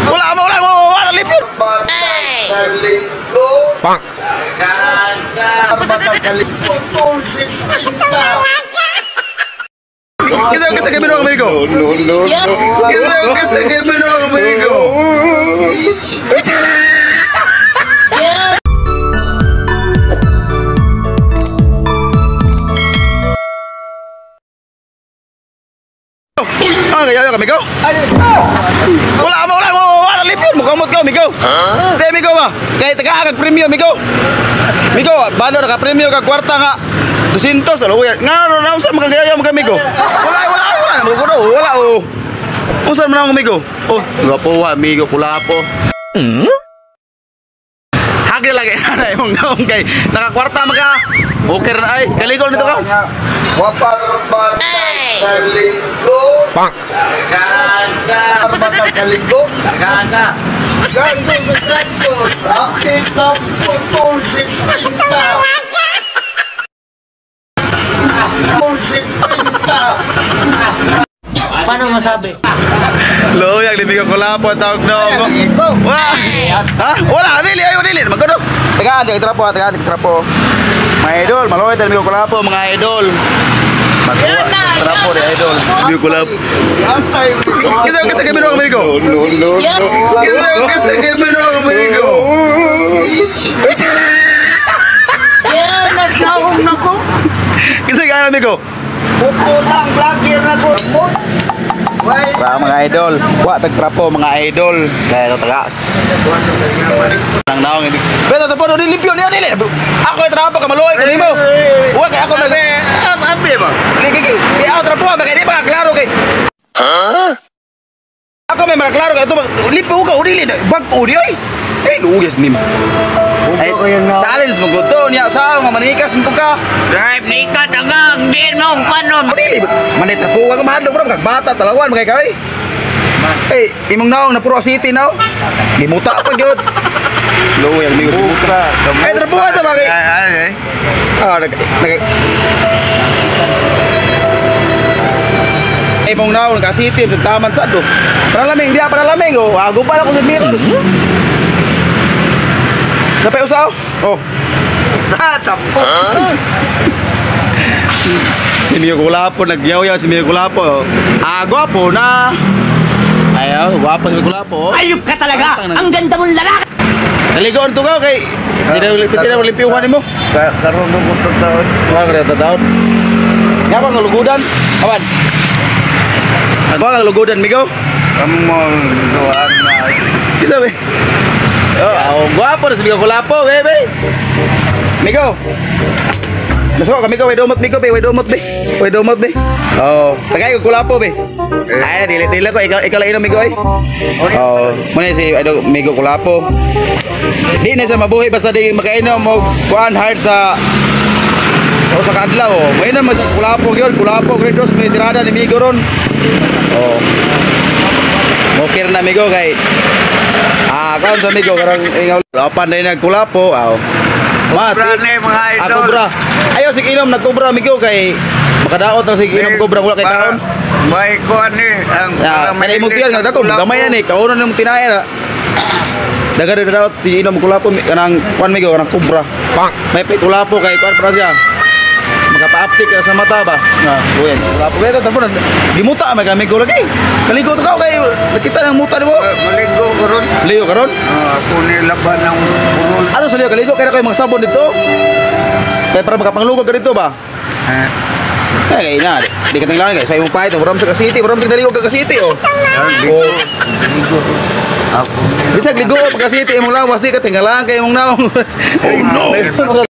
Wala mo, wala mo, wala lipyon. Pang. Kita kasi kami no amigo. No, no, no. Kita kasi kami no amigo. Ah, kaya kami go. Wala mo, wala mo, wala lipyon mo kamot ka amigo. Di amigo ba? Kay taga kag premyo amigo. Amigo, balo naka premyo kag kwarta nga 200 alo nga no na unsa makagaya mo amigo. Wala wala wala mo ko wala oh. Unsa man ang amigo? Oh, gwapo amigo kulapo. Hmm? Hagri lagi na imong naong kay nakakwarta maka. Okay na ay, kaligo nito ka. Wapat ba kaligo? Pang. Ganda kaligo? Ganda. Ganda ganda. Akit ang putol si Pinta. Si Pinta. Paano masabi? Loyang di bigo kulapo tawag no ko. Wah. Ha? Wala dili ayo dili magkuno. Tagaan di trapo, tagaan di trapo. Mga idol, maloy tayo bigo kulapo mga idol. Magkuha trapo di idol. Bigo kulapo. Kita kasi kami no amigo. No, no, no. Kita kasi kami no amigo. Yan, nagnaong na ko. Kasi ka amigo. Putang vlogger na ko. Ra mga idol, wa tagtrapo mga idol. Kaya ito tagas. Nang naong ibig. Pero tapo no limpyo niya dili. Ako ay trapo ka maluoy ko nimo. Wa kay ako nag Ambe ba? Ligi kay ako trapo ba kay di ba klaro kay. Ha? Ako may mga klaro kay ito limpyo ka dili bag o di oy. Eh lugis nimo. Ay, talents mo gusto niya sa nga manikas mo ka. Drive ni ka tagang din mo kanon. Dili manay trapo ka mahadlok bro kag bata talawan mga kay. Eh, imong naong na puro city now. Gimuta pa gyud. Luoy ang migo gimuta. Ay trapo ka ta bakit? Ay, Ah, nag nag imong naong ka city taman sa do. Para laming diya para laming oh. Ago pa lang ko sa mirror. Napay usaw? Oh. Tapo. Si Mio Kulapo, nagyaw-yaw si Mio Kulapo. Ah, gwapo na. Ayaw, gwapo si Mio Kulapo. Ayop ka talaga. Ang ganda mong lalaki. Naligoon to ka, kay. Hindi na limpyuhan mo. Karoon mo ko taon. Wala ka na taon. Nga ba ang lugudan? Awan. Ako ang lugudan, Migo. Amo duan na. Isa ba? Oh, gwapo na si Migo Kulapo, bebe. Migo. Nasuko kami ko, way dumot Migo, be, way dumot be. Way dumot be. Oh, tagay ko kulapo be. Ay, dili dili ko ikaw ikaw lang inom Migo ay. Oh, muna si ano Migo Kulapo. Di na siya mabuhi basta di makainom og kuan hard sa o sa kadlaw. Oh. Mainom man sa Kulapo gyud, Kulapo grade dos may tirada ni Migo ron. Oh. Mokir na Migo kay ah, kaon sa Migo karang ingaw apan na nagkulapo. Aw. Ma, Kubra ni mga Ah, idol. kubra. Ayaw sig inom nagkubra Migo kay makadaot ang sig inom kubra wala kay taon. May kuan ni ang Ya, kaya imong tiyan nga dako gamay na ni kaunon nimong tinaya na. Daga na daot si inom kulapo kanang kuan Migo kanang kubra. Pang. May pay kulapo kay kuan para siya. Makapaaptik ka sa mata ba? Nga, kuya, kulapo kay tapos gimuta may kami ko lagi. Kaligo to ka kay nakita nang muta nimo. Maligo ko ron. Ligo karon? Ako ni laban ng pulol. Ano sa ligo kaligo kay na kayo mga sabon dito? Kay para makapanglugod ka dito ba? Eh, Ay, kay na, di ka tinglan kay sa imong pahit, muram sa city, muram sa daligo ka city oh. ligo. Ligo. Ako ni Bisag ligo ka city imong lawas di ka tinggalan kay imong naong. Oh, no.